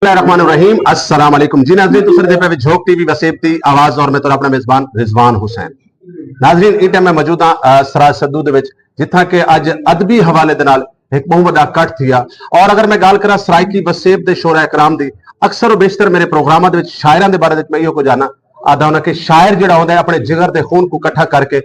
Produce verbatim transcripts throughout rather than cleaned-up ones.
اللہ الرحمن الرحیم۔ السلام علیکم جی ناظرین، تساں ݙیہدے پئے وے جھوک ٹی وی وسیب دی آواز اور میں تہاݙا اپݨا میزبان رضوان حسین۔ ناظرین، ایں ٹائم میں موجود ہاں، آ، سرائے صدو دے وچ، جتھاں کہ اڄ ادبی حوالے دے نال ہک ٻہوں وݙا اکٹھ تھیا۔ اور اگر میں ڳالھ کراں سرائیکی وسیب دے شعراء کرام دی، اکثر و بیشتر میرے پروگراماں دے وچ شاعراں دے بارے وچ میں ایہو کجھ آہناں، آہدا ہوناں کہ شاعر جیڑھا ہوندا ہے اپݨے جگر دے خون کوں اکٹھا کر کے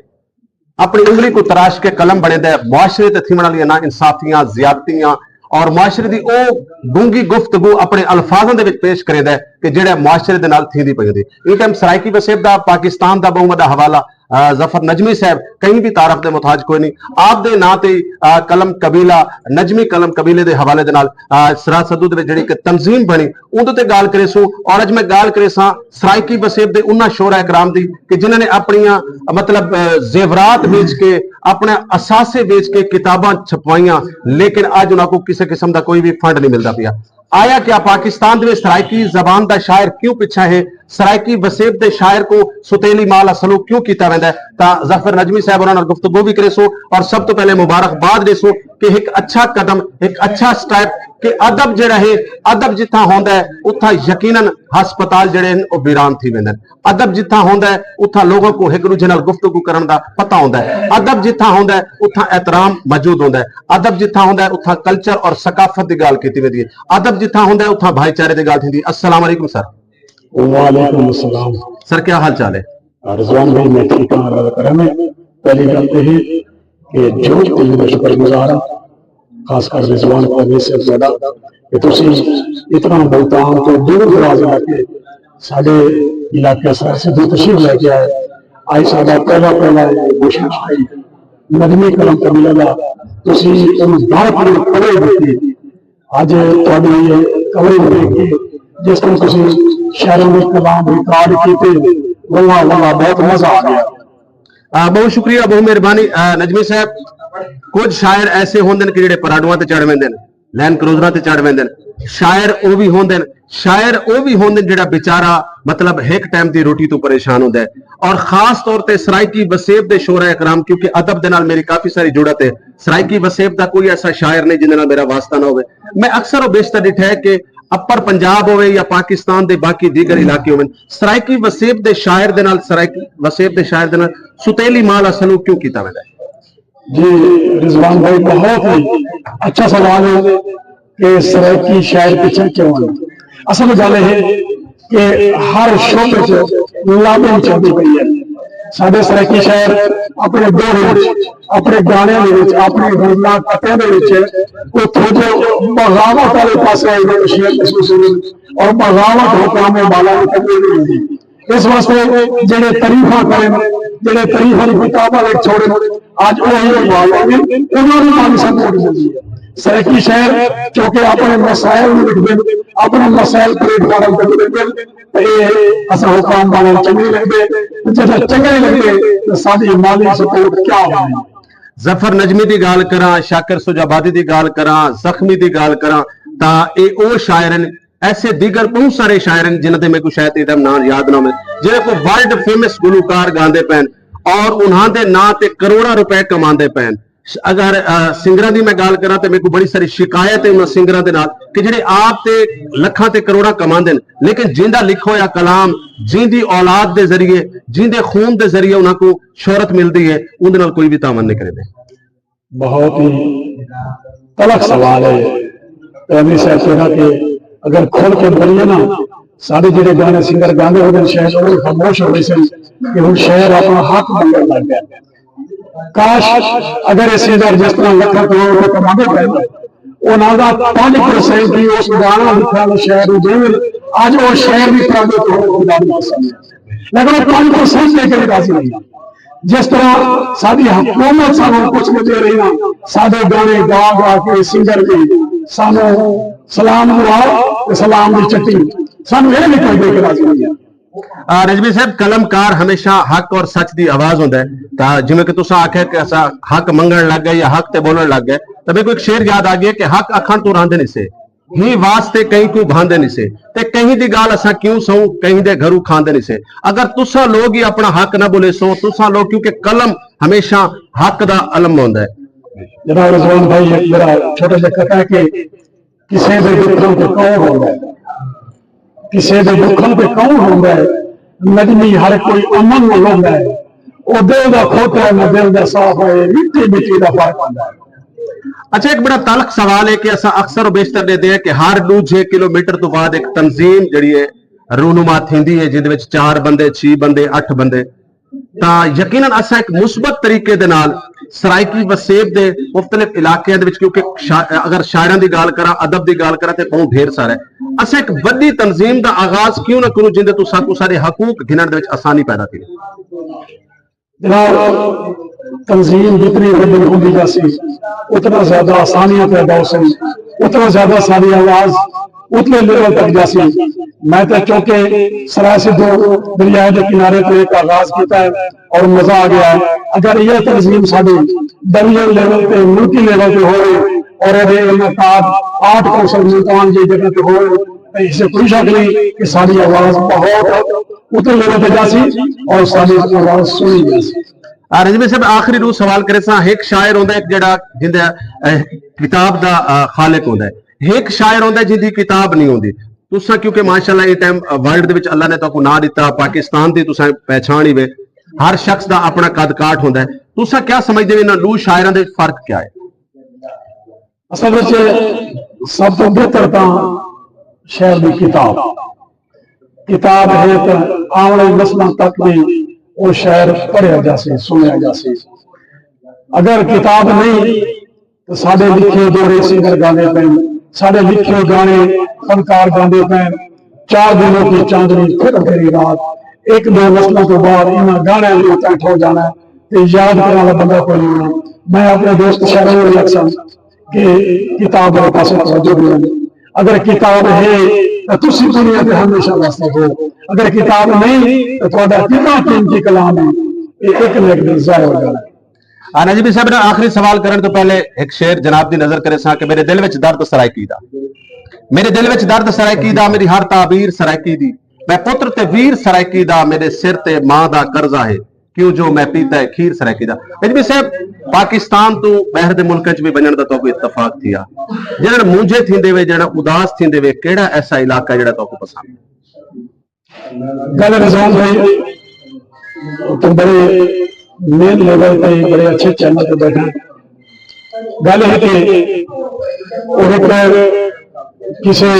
اپݨی انگلی کوں تراش کے قلم بݨیندا ہے، معاشرے تے تھیوݨ والیاں نا انصافیاں، زیادتیاں اور معاشرے دی او ݙونگھی گفتگو اپݨے الفاظاں دے وچ پیش کریندا ہے کہ جیڑھا معاشرے دے نال تھیندی پئی ہوندی۔ ایں ٹائم سرائیکی وسیب دا پاکستان دا ٻہوں وݙا حوالہ، آ، ظفر نجمی صاحب کہیں بھی تعارف دے محتاج کوئی نہیں، آپ دے ناں تے، آ، قلم قبیلہ، نجمی قلم قبیلے دے حوالے دے نال، آ، سرائے صدو دے وچ جیڑھی ہک تنظیم بݨی، اوندے تے ڳالھ کریسوں۔ اور اڄ میں ڳالھ کریساں سرائیکی وسیب دے انہاں شعراء کرام دی کہ جنہاں نے اپݨیاں، مطلب، آ، زیورات ویچ کے، اپݨے اثاثے ویچ کے کتاباں چھپوائیاں، لیکن اڄ انہاں کوں کسے قسم دا کوئی وی فنڈ نہیں ملدا پیا۔ آیا کیا پاکستان دے وچ سرائیکی زبان دا شاعر کیوں پچھا ہے؟ سرائیکی وسیب دے شاعر کوں ستیلی ماء آلا سلوک کیوں کیتا ویندا ہے؟ تاں ظفر نجمی صاحب ہوراں نال گفتگو وی کریسوں اور سب توں پہلے مبارکباد ݙیسوں کہ ہک اچھا قدم، ہک اچھا سٹیپ کہ ادب جیڑھا ہے، ادب جتھاں ہوندا ہے، اتھاں یقیناً ہسپتال جیڑھے ہن، او ویران تھی ویندن۔ ادب جتھاں ہوندا ہے، اتھاں لوگاں کوں ہک ݙوجھے نال گفتگو کرݨ دا پتہ ہوندا ہے۔ ادب جتھاں ہوندا ہے، اتھاں احترام موجود ہوندا ہے۔ ادب جتھاں ہوندا ہے، اتھاں کلچر اور ثقافت دی ڳالھ کیتی ویندی ہے۔ ادب جتھاں ہوندا ہے، اتھاں بھائی چارے دی ڳالھ تھیندی ہے۔ السلام علیکم سر۔ وعلیکم السلام۔ سر، کیا حال چال ہے؟ رضوان بھائی، میں ٹھیک ہاں، اللہ دا کرم ہے۔ پہلی ڳالھ تے ہے کہ جھوک ٹی وی دا شکر گزار ہاں، خاص کر رضوان قاضی صاحب ساݙا، کہ تسی اتنا ملتان تو دور دراز علاقے، ساݙے علاقے سرائے صدو تشریف لے کے آئے۔ آئی ساݙا پہلا، پہلا یہ گوشہ آئی نجمی قلم قبیلہ دا، تسی اُن در پر کھڑے ہوئے۔ اڄ تہاݙی یہ کوریج دیکھ کے، جس طرح تسی شاعراں دے کلام ریکارڈ کیتے، واللہ، واللہ، بہت مزہ آ گیا۔ آ، بہت شکریہ، بہت مہربانی۔ آ، نجمی صاحب، کجھ شاعر ایسے ہوندن کہ جڑے پراڈواں تے چڑھ ویندن، لینڈ کروزراں تے چڑھ ویندن۔ شاعر او وی ہوندن، شاعر او وی ہوندن جڑا بیچارہ، مطلب، ہک ٹائم دی روٹی توں پریشان ہوندا ہے۔ اور خاص طور تے سرائیکی وسیب دے شعراء کرام، کیونکہ ادب دے نال میری کافی ساری جڑت ہے، سرائیکی وسیب دا کوئی ایسا شاعر نہیں جندے نال میرا واسطہ نہ ہوئے۔ میں اکثر و بیشتر ݙٹھا ہے کہ اپر پنجاب ہووے یا پاکستان دے باقی دیگر علاقے ہوون، سرائیکی وسیب دے شاعر دے نال، سرائیکی وسیب دے شاعر دے نال ستیلی ماء آلا سلوک کیوں کیتا ویندا ہے؟ جی رضوان بھائی، بہت ہی اچھا سوال ہے کہ سرائیکی شاعر پچھے کیوں ہیں۔ اصل گل یہ ہے کہ ہر شعبے چ لابنگ چلدی پئی ہے۔ ساڈے سرائیکی شاعر اپنے دور وچ، اپنے گانے دے وچ، اپنے غزلاں قطعے دے وچ اتھوں جو بغاوت والے پاسے آئے ہوئے شعر محسوس ہوندے اور بغاوت حکام بالا نوں قبول نہیں ہوندی۔ اس واسطے جڑے تعریفاں کرن، جڑے تعریفاں دی کتاباں لکھ چھوڑن، اج وہی بغاوت نے، انہاں نوں مالی سپورٹ ملدی ہے۔ سرائیکی شاعر کیونکہ اپنے مسائل نوں لکھدے، اپنے مسائل پلیٹ فارم تے لکھدے، تے اے اساں حکام بالا نوں چنگے لگدے، تے جے چنگے نہیں لگدے تے ساڈی مالی سپورٹ کیا ہونی؟ ظفر نجمی دی ڳالھ کراں، شاکر سجھ آبادی دی ڳالھ کراں، زخمی دی ڳالھ کراں، تاں اے او شاعر ہن، ایسے دیگر ٻہوں سارے شاعر ہن جنہاں دے میکوں شاید اے ٹائم ناں یاد نہ ہوون، جنہاں کوں ورلڈ فیمس گلوکار ڳاندے پئن اور انہاں دے ناں تے کروڑاں روپے کماندے پئن۔ اگر، آ، سنگراں دی میں ڳالھ کراں تے میکوں بڑی ساری شکایت ہے انہاں سنگراں دے نال کہ جڑے آپ تے لکھاں تے کروڑاں کماندے ہن، لیکن جیندا لکھا ہویا کلام، جیندی اولاد دے ذریعے، جیندے خون دے ذریعے انہاں کوں شہرت ملدی ہے، اوندے نال کوئی وی تعاون نہیں کریندے۔ بہت ہی تلخ سوال ہے۔ رضوان صاحب، تیرا کہ اگر کھل کے بولیے نا، سارے جڑے گانے سنگر گاندے ہوندے شاید وہ خاموش ہو گئے سن کہ ہن شاعر اپنا حق منگن لگ گیا۔ کاش اگر اے سنگر جس طرح لکھاں کروڑ روپے کماندے پئے، انہاں دا پنج پرسنٹ بھی اس گانا لکھن والے شاعر نوں ݙیون، اج او شاعر بھی پڑھدے تو خدا دی قسم۔ لیکن او پنج پرسنٹ دے کے راضی نہیں۔ جس طرح ساڈی حکومت سانوں کچھ نہ دے رہی نا، ساڈے گانے گا گا کے سنگر بھی سانوں سلام دعا تے سلام دی چٹی، سانوں اے بھی کوئی دے کے راضی نہیں۔ آ، رضوی صاحب، قلم کار ہمیشہ حق اور سچ دی آواز ہوندا ہے۔ تاں جویں کہ تساں آکھیا کہ اساں حق منگݨ لڳ ڳئے یا حق تے ٻولݨ لڳ ڳئے، تاں میکوں ہک شعر یاد آ ڳیا کہ حق اکھݨ توں رہندے نی سے، ہیں واسطے کہیں کوں بھاندے نی سے، تے کہیں دی ڳالھ اساں کیوں سہوں، کہیں دے گھروں کھاندے نی سے۔ اگر تساں لوگ ہی اپݨا حق نہ ٻولیسو، تساں لوگ، کیونکہ قلم ہمیشہ حق دا علم ہوندا ہے۔ جناب رضوان بھائی، ہک میرا چھوٹا جہا قطعہ ہے کہ کسے دے دکھاں تے کون روندا ہے؟ کسے دے دکھاں تے کون ہوندا ہے؟ نجمی ہر کوئی امن نہ ہوندا ہے۔ او دل دا کھوٹا ہے، نہ دل دا صاف ہے، مٹی مٹی دا فرق ہوندا ہے۔ اچھا، ایک بڑا تلخ سوال ہے کہ اساں اکثر و بیشتر ݙیہدے ہیں کہ ہر ݙوجھے کلومیٹر تو بعد ایک تنظیم جڑی ہے رونما تھیندی ہے، جیندے وچ چار بندے، چھی بندے، اٹھ بندے، تاں یقیناً اساں ایک مثبت طریقے دے نال سرائیکی وسیب دے مختلف علاقیاں دے وچ، کیونکہ شا-، اگر شاعراں دی ڳالھ کراں، ادب دی ڳالھ کراں تے ٻہوں ڈھیر سارا ہے۔ اساں ایک وݙی تنظیم دا آغاز کیوں نہ کروں جیندے توں ساکوں ساݙے حقوق گھنݨ دے وچ آسانی پیدا تھیوے؟ جناب، تنظیم جتنی وݙی ہوندی جاسی، اتنا زیادہ آسانیاں پیدا ہوسن، اتنا زیادہ ساری آواز اتنے لیول تک جاسی۔ میں تے چونکہ سرائے سدھو دریا دے کنارے تے ایک آغاز کیتا ہے اور مزہ آ گیا ہے۔ اگر یہ تنظیم ساڈی ڈویژن لیول تے، ملکی لیول تے ہووے اور اے انعقاد آرٹ کونسل ملتان جی جگہ تے ہووے، تے اس سے کوئی شک نہیں کہ ساری آواز بہت اتنے لیول تے جاسی اور ساری آواز سنی جاسی۔ آ، رضوی صاحب، آخری ݙو سوال کریساں۔ ہک شاعر ہوندا ہے، ہک جیڑھا جیندے، اہ، کتاب دا، آ، خالق ہوندا ہے، ہک شاعر ہوندا ہے جیندی کتاب نہیں ہوندی۔ تساں کیونکہ ماشاءاللہ اے ٹائم، آ، ورلڈ دے وچ اللہ نے تہاکوں ناں ݙتا، پاکستان دی تساں پہچان ہی وے، ہر شخص دا اپݨا قد کاٹ ہوندا ہے۔ تساں کیا سمجھدے ہو انہاں ݙو شاعراں دے وچ فرق کیا ہے؟ اصل وچ سب توں بہتر تاں شعر دی کتاب، کتاب ہے تاں آوݨ والی نسلاں تک وی او شعر پڑھیا جاسی، سݨیا جاسی۔ اگر کتاب نہیں تاں ساݙے لکھے دورے سنگر گاندے پئن، ساݙے لکھے گانے فنکار گاندے پئن، چار دنوں کی چاندنی پھر اندھیری رات، ایک دو نسلاں توں بعد انہاں گانیاں دی اتاں ٹھو جانا ہے تے یاد کرݨ والا بندہ کوئی نہیں ہونا۔ میں اپݨے دوست شاعراں نوں وی آکھساں کہ کتاب والے پاسے توجہ ݙیون۔ اگر کتاب ہے تاں تسی دنیا تے ہمیشہ واسطے ہو، اگر کتاب نہیں تاں تہاݙا کتنا قیمتی کلام ہے، اے ایک نہ ایک دن ضائع ہو جانا ہے۔ آ، نجمی صاحب، نا آخری سوال کرݨ توں پہلے ہک شعر جناب دی نظر کریساں کہ میݙے دل وچ درد سرائیکی دا، میݙے دل وچ درد سرائیکی دا، میݙی ہر تعبیر سرائیکی دی، میں پتر تے ویر سرائیکی دا، میݙے سر تے ماں دا قرضہ ہے، کیوں جو میں پیتا ہے کھیر سرائیکی دا۔ نجمی صاحب، پاکستان توں ٻاہر دے ملکاں چ وی ونڄݨ دا تہاکوں اتفاق تھیا، جݙݨ مونجھے تھیندے وے، جݙݨ اداس تھیندے وے، کیڑھا ایسا علاقہ جیڑھا تہاکوں پسند ہے؟ گل رضوان بھائی، تم بڑے مین لیول تے، بڑے اچھے چینل تے بیٹھے۔ گل ہے کہ وہ ایک کسے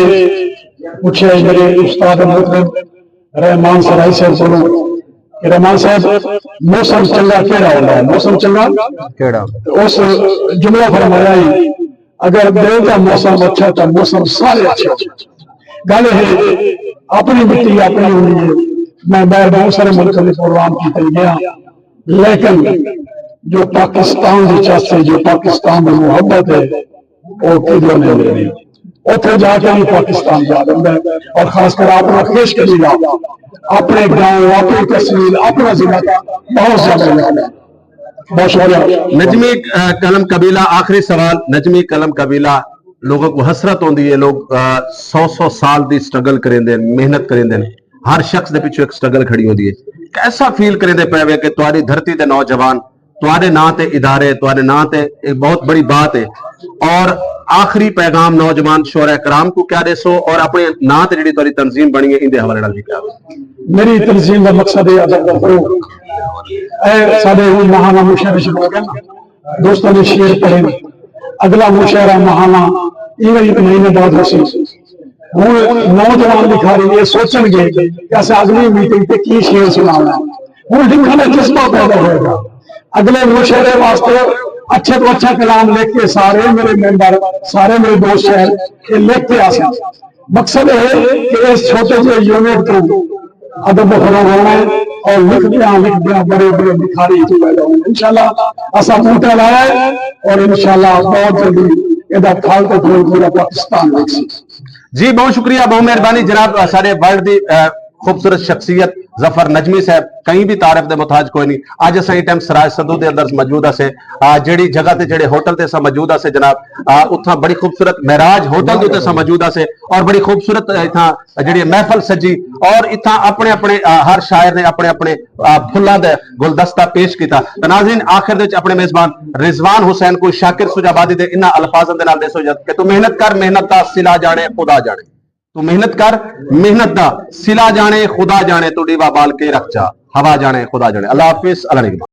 پوچھے میرے استاد محترم رحمان سرائی صاحب کولوں کہ رحمان صاحب، موسم چنگا کیڑا ہوندا ہے؟ موسم چنگا کیڑا؟ اس جملہ فرمایا ہی، اگر دل دا موسم اچھا تاں موسم سارے اچھے ہوندے۔ گل ہے، اپݨی مٹی اپݨی ہوندی ہے۔ میں ٻاہر بہت سارے ملکاں دے پروگرام کیتے گیا، لیکن جو پاکستان دی چس ہے، جو پاکستان دی محبت ہے، او کدھر نہیں ملدی۔ اتھے جا کے وی پاکستان یاد آندا ہے، اور خاص کر اپݨا خیش قبیلہ، اپݨے گاؤں، اپݨی تحصیل، اپݨا ضلع بہت زیادہ یاد ہے۔ بہت شکریہ۔ نجمی، آ، قلم قبیلہ، آخری سوال۔ نجمی قلم قبیلہ، لوگوں کو حسرت ہوندی ہے، لوگ، آ، سو سو سال دی سٹرگل کریندے ہن، محنت کریندے ہن، ہر شخص دے پچھوں ایک سٹرگل کھڑی ہوندی ہے۔ کیسا فیل کریندے پئے وے کہ تہاݙی دھرتی دے نوجوان تہاݙے ناں تے ادارے، تہاݙے ناں تے، ایک بہت بڑی بات ہے، اور آخری پیغام نوجوان شعراء کرام کو کیا ݙیسو اور اپݨے ناں تے جڑی تہاݙی تنظیم بݨی ہے ایندے حوالے نال بھی کیا؟ میری تنظیم دا مقصد ہے ادب دا فروغ۔ اے ساݙے ہن ماہانہ مشاعرے شروع ہو ڳئے نا، دوستاں نے شعر پڑھے نے۔ اڳلا مشاعرہ ماہانہ ایویں ہک مہینے بعد ہوسی۔ ہݨ نوجوان لکھاری اے سوچݨ گے کہ اساں اڳلی میٹنگ تے کی شعر سݨاوݨا ہے۔ ہݨ لکھݨ دا جذبہ پیدا ہوئے گا۔ اڳلے مشاعرے واسطے اچھے توں اچھا کلام لکھ کے سارے میرے ممبر، سارے میرے دوست شاعر اے لکھ کے آسن۔ مقصد اے ہے کہ اس چھوٹے جہے یونٹ توں ادب دا فروغ ہونا ہے اور لکھدیاں لکھدیاں بڑے بڑے لکھاری اتوں پیدا ہونے۔ انشاءاللہ اساں بوٹا لایا ہے اور انشاءاللہ بہت جلدی ایندا پھل تے پھول پورا پاکستان ویکھسی۔ جی، بہت شکریہ، بہت مہربانی جناب۔ سارے ورلڈ دی، آ، خوبصورت شخصیت ظفر نجمی صاحب کہیں بھی تعارف دے محتاج کوئی نہیں۔ اڄ اساں ایں ٹائم سراج سدھو دے اندر موجود ہاسے، آ، جیڑھی جگہ تے، جیڑھے ہوٹل تے اساں موجود ہاسے جناب، آ، اتھاں بڑی خوبصورت معراج ہوٹل دے اتے اساں موجود ہاسے اور بڑی خوبصورت، آ، اتھاں جیڑھی محفل سجی اور اتھاں اپݨے اپݨے، آ، ہر شاعر نے اپݨے اپݨے، آ، پھلاں دے گلدستہ پیش کیتا۔ تے ناظرین، آخر دے وچ اپݨے میزبان رضوان حسین کو شاکر سجابادی دے انہاں الفاظاں دے نال ݙیسو اجازت کہ تو محنت کر، محنت دا صلہ جاݨے خدا جاݨے۔ تو محنت کر، محنت دا صلہ جانے خدا جانے، تو ڈیوا بال کے رکھ جا، ہوا جانے خدا جانے۔ اللہ حافظ، اللہ نگہبان۔